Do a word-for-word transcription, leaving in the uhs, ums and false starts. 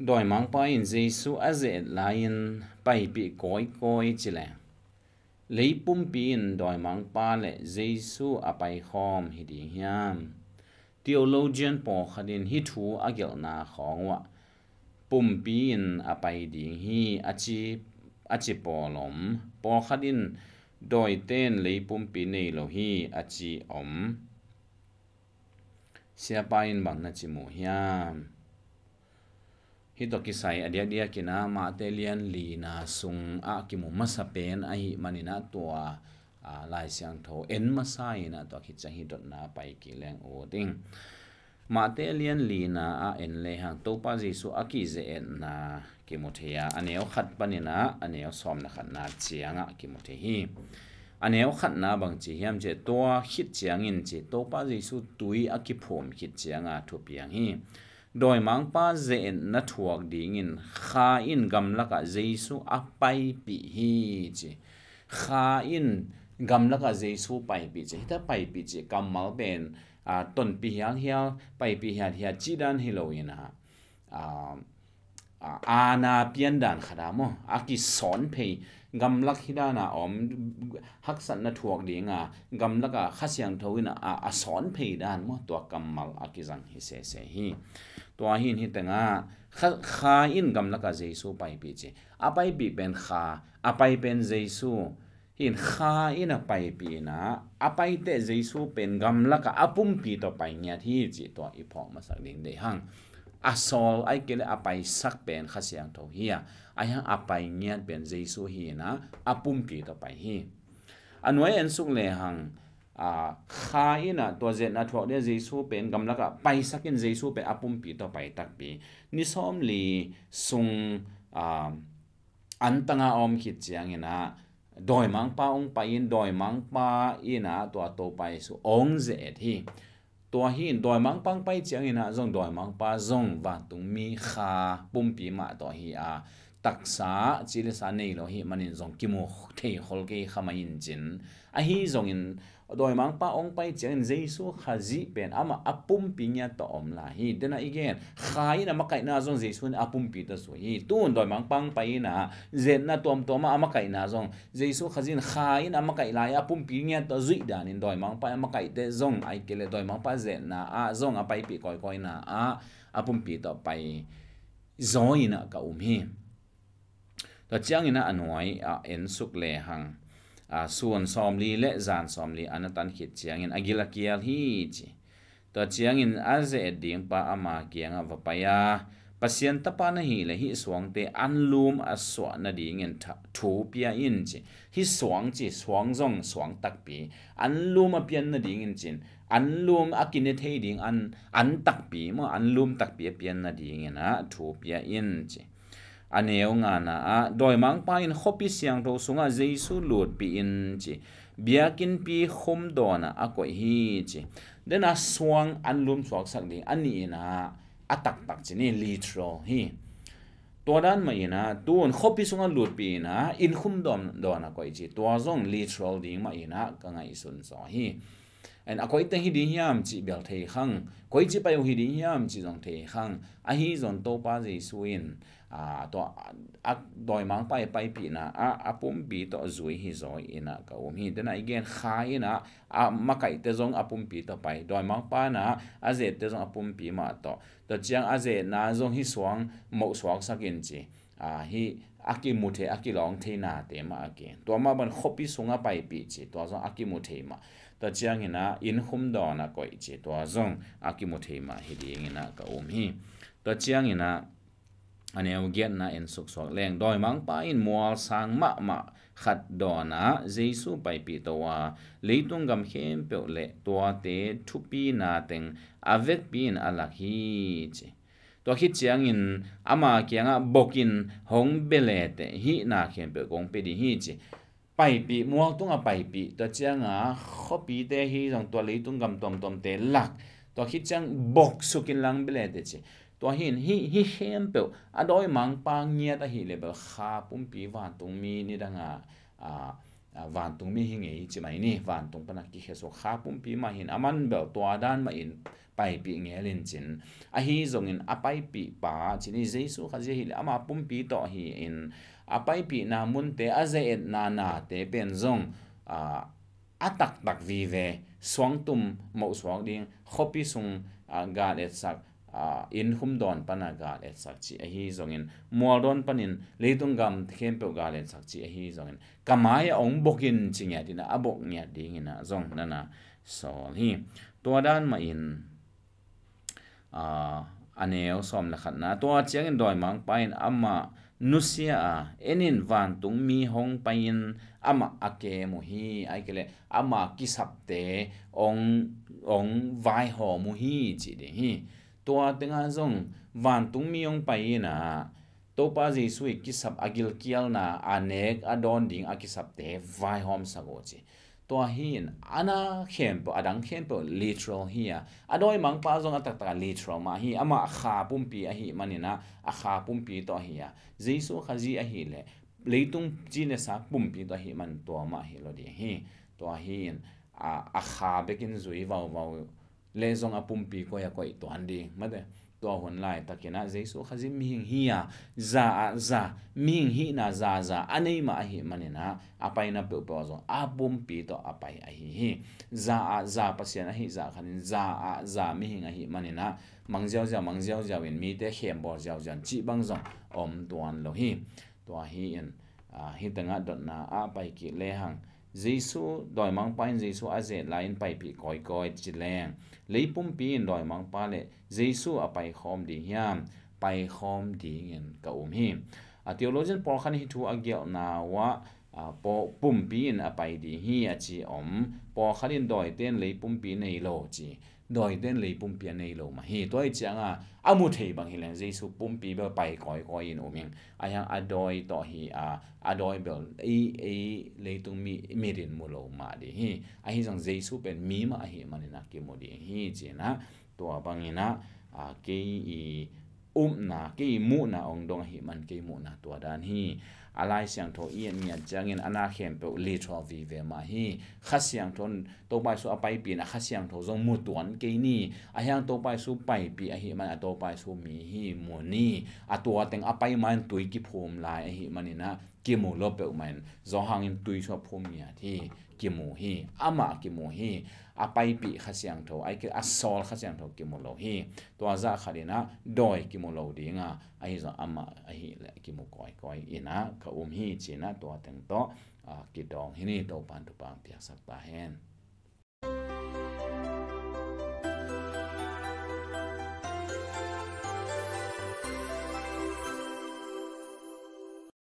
Dawimangpa in Jesu a ze-et lai-in paipih kawikawi ci leh, lei pumpi in dawimangpa le Jesu a paikhawm hi ding hiam? Theologian pawlkhat in hih thu a gelhna khawng uh ah pumpi in a pai ding hi a ci, a ci pawl om. Pawlkhat in dawite in lei pumpi nei lo hi a ci om. Siapa in bang na ci mu hiam? Hih tawh kisai a diakdiak in ah Mate lian lina sung ah kimu masa pen ahih manin ah tua, a, Lai Siangtho en masa in ah tua khit ciang hih dotna pai kik leng ut ing. Mate lian lina ah en lehang Topa Jesu a kize-etna kimu thei a, a neu khat panin ah a neu sawm le khatna ciang ah kimu thei hi. A neu khatna bang ci hiam cih leh, tua khit ciangin ci, Topa Jesu tui a kiphum khit ciang a thupiang hi. Dawimangpa ze-etna thuak dingin Kha in gamlak ah Jesu a paipih hi ci. Kha in gamlak ah Jesu paipih ci. Hih ta paipih ci kammal pen, a, tonpih hialhial, paipih hiathiat cih dan hi lo in ah, a, a, aana pian dan khat ah maw, a kisawn phei, gamlak hih dan a om, haksatna thuak ding a, gamlak a Kha Siangtho in a, a, a sawn phei dan maw, tua kammal a kizang hi sese hi. Tua hi in hih teng ah Kha, Kha in gamlak ah Jesu paipih ci. A paipih pen Kha, a pai pen Jesu. Hih in Kha in a paipih in ah, a paite Jesu pen gamlak ah a pumpi tawh pai ngiat hi cih tua i phawk masak ding deih hang. A sawl ahih kei leh a paisak pen Kha Siangtho hi a, ahih hang a pai ngiat pen Jesu hi in ah, a pumpi tawh pai hi. A nuai en suk lehang, a, Kha in ah tua ze-etna thuak ding Jesu pen gamlak ah paisak in Jesu pen a pumpi tawh pai takpi. Ni sawmli sung, a, antang a om khit ciangin ah, dawimangpa hong pai in, dawimangpa in ah tua Topa Jesu hong ze-et hi. Tua hi in dawimangpa hong pai ciangin ah zong dawimangpa zong vantungmi Kha pumpi mah tawh hi a, taksa cilesa nei lo ahih manin zong kimu thei khol kei kha mai in cin. Ahi zongin dawimangpa hong pai ciangin Jesu Khazih pen amah a pumpi ngiat tawh om lai hi. Dena i gen, Kha in a makaihna zong Jesu in a pumpi tawh zui hi. Tun dawimangpa hong pai in ah, ze-etna tuamtuam ah a makaihna zong Jesu Khazih in Kha in a makaih lai a pumpi ngiat tawh zuih danin dawimangpa a makaihte zong ahih kei leh dawimangpa ze-etna ah zong a paipih kawikawina ah a pumpi tawh pai zaw in ah ka um hi. Tua ciangin ah a nuai ah en suk lehang, a, sun sawmli le zan sawmli an a tan khit ciangin a gil a kial hi ci. Tua ciangin a ze-et dingpa ama kiangah va pai a, Pasian Tapa na hih leh hih suangte anlum a suah nadingin tha-, thu pia in ci. Hih suang ci, suang zong suang takpi, anlum a pian nadingin cin, anlum a kine thei ding an, an takpi maw, anlum takpi a pian nadingin ah thu pia in ci. A neu ngana ah, dawimangpa in khuapi siangtho sungah Jesu lutpih in ci, biakinnpi khum dawnah a koih hi ci. Dena suang anlum suaksak ding a nih in ah, a taktak ci ni, literal hi. Tua dan mah in ah, tun khuapi sungah lutpih in ah, inn khum dawn, dawnah koih ci. Tua zong literal ding mah in ah ka ngaihsun zaw hi. En a koite hi ding hiam cih bel thei khang, koici pai uh hi ding hiam cih zong thei khang. Ahi zong Topa Jesu in, a, tua, a, dawimangpa i paipihna ah a pumpi tawh zui hi zaw in ah ka um hi. Dena i gen, Kha in ah a makaihte zong a pumpi tawh pai, dawimangpa in ah a zette zong a pumpi mah tawh. Tua ciang a zetna zong hih suang moh suaksak in ci. A, hih a kimu thei, a kilawng thei nate mah a gen. Tua mah bang khuapi sungah paipih ci, tua zong a kimu thei mah. Tua ciangin ah inn khum dawnah koih ci, tua zong a kimu thei mah hi dingin ah ka um hi. Tua ciangin ah a neu giatna en suksuak leng, dawimangpa in mualsang mahmah khat dawnah Jesu paipih to a, leitung gam khempeuh le tuate thupina teng a vekpi in a lak hi ci. Tua khit ciangin ama kiangah, bok in, hong bia leteh hih na khempeuh kong pia ding hi ci. Paipih, mual tungah paipih, tua ciangah khuapite hi zong tua leitung gam tuamtuamte lak. Tua khit ciang bok suk in lang bia leteh ci. Tua hi in hih, hih khempeuh a dawimangpa ngiat ahih leh bel Kha pumpi vantungmi nidangah, a, a, vantung mi hi ngei ci mai ni, vantung pana kikhia suak kha pumpi mah hin, aman bel tua dan mahin paipih ngel in cin. Ahi zongin a paipih pa ci ni, Jesu Khazih ahileh ama pumpi tawh hi in, a paipihna munte, a ze-etna nate pen zong, a, a taktak vive, suangtum mohsuak ding, khuapi sung, a, gal etsak, a, inn khum dawn pana gal etsak ci ahi zongin, mual dawn panin leitung gam khempeuh gal etsak ci ahi zongin, ka mai-ah hong bok in ci ngiat in a, a bok ngiat dingin a zong nana sawl hi. Tua dan mahin, a, a neu sawm le khatna, tua ciangin dawimangpa in amah nusia a, en in, vantung mi hong pai-in amah a kem uh hi, ahih kei leh ama kisapte hong, hong vaihawm uh hi ci ding hi. Tua tengah zong vantung mi hong pai in a, Topa Jesu i kisap, a gilkialna, a nek a dawn ding a kisapte vaihawmsak uh ci. Tua hi in, a na khempeuh, a dang khempeuh literal hi a, a dawimangpa zong a taktak a literal mah hi, amah a kha pumpi ahih manin a, a kha pumpi tawh hi a, Jesu Khazih ahileh leitung cinesa pumpi tawh ahih man tua mah hi lo ding hi. Tua hi in, a, a kha bekin zui vauvau le zong a pumpi koih a koih tuan ding. Mate, tua hun laitakin a Jesu Khazih mihing hi a, za ah za, mihing hihna za za a nei mah ahih manin a, a paina peuhpeuh ah zong a pumpi tawh a pai ahi hi. Za ah za Pasian ahih zah khanin, za ah za mihing ahih manin a, mang ziauziau, mang ziauziau in, mite khembawl ziauziau in cih bang zong om tuan lo hi. Tua hi in, a, hih tengah dotna ah pai kik lehang, Jesu, dawimangpa in Jesu a zet lai-in paipih kawikawi ci leng, lei pumpi in dawimangpa le Jesu a paikhawm ding hiam? Paikhawm dingin ka um hi. A, theologian pawlkhat in hih thu a gelhna uh ah, a, paw-, pumpi in a pai ding hi a ci om. Pawlkhat in dawite in lei pumpi nei lo ci. Dawite in lei pumpi a nei lo mah hi. Tua hi cianga a mu thei bang hi leng Jesu pumpi bel pai kawikawi in um ing. Ahi hang a dawi tawh hi a, a dawi bel ei, ei leitung mi, mit in mu lo mah ding hi. Ahi zong Jesu pen mi mah ahih manin a kimu ding hi ci-in a, tua bangin a, a, kei i upna, kei muhna hong dong ahih man kei muhna tua dan hi. A Lai Siangtho i et ngiat ciangin a na khempeuh literal vive mah hi. Kha Siangtho in Topa Jesu a paipih in a Kha Siangtho zong mu tuan kei ni. Ahi hang Topa Jesu paipih ahih man a Topa Jesu mi hi mu ni. A tua teng a pai man tui kiphum lai ahih manin a kimu lo peuhmah in, Johan in tui sung a phum ngiat hi, kimu hi, amah kimu hi, a paipih Kha Siangtho, ahih kei leh a sawl Kha Siangtho kimu lo hi. Tua zah khat in a dawi kimu lo ding a, ahi zong amah ahih leh kimu kawikawi in a ka um hi ci-in a tua teng tawh, a, kidawng hi ni. Topa'n thupha piaksak ta hen.